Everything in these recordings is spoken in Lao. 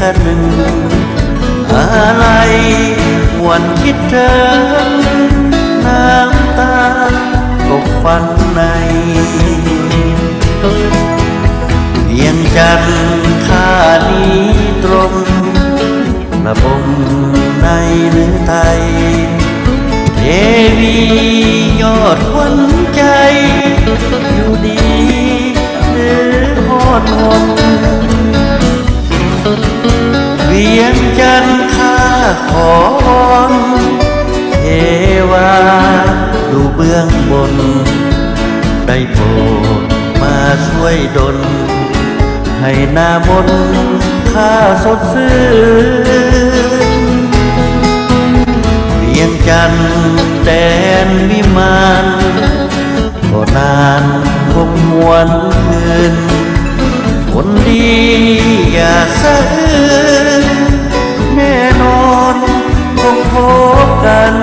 ອາໄລຫວນຄິດເຖິງ ນ້ຳຕາຕົກຝັ່ງໃນ ວຽງຈັນຂ້ານີ້ຕົມ ລະບົມໃນເໜືອໄທ ເທວີຍອດຂວັນໃຈ ຢູ່ດີຫຼືຮ້ອນຫົນ ວຽງຈັນຂ້າຂໍວອນ ເທວາຢູ່ເບື້ອງບົນ ໄດ້ໂປດມາຊ່ວຍດົນ ໃຫ້ໜ້າມົນຂ້າສົດຊື່ນ ວຽງຈັນແດນວິມານ ກໍນານຄົງຫວນຄືນ ຄົນດີຢ່າສະອື່ນ ແນ່ນອນຄົງພົບກັນ.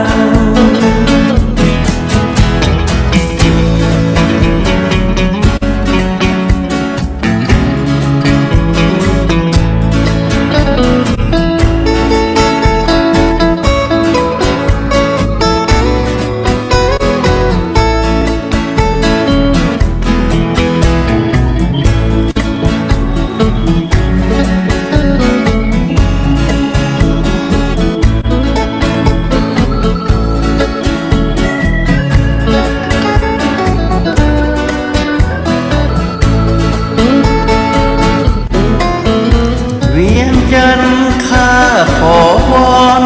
ວຽງຈັນຂ້າຂໍວອນ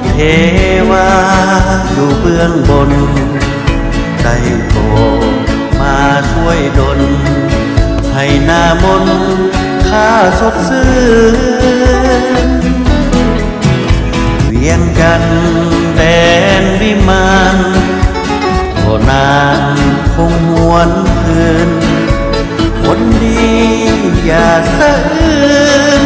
ເທວາຢູ່ເບື້ອງບົນ ໄດ້ໂປດມາຊ່ວຍດົນ ໃຫ້ໜ້າມົນຂ້າສົດຊື່ນ ວຽງຈັນແດນວິມານ ກໍນານຄົງຫວນຄືນ ຄົນດີຢ່າສະອື່ນ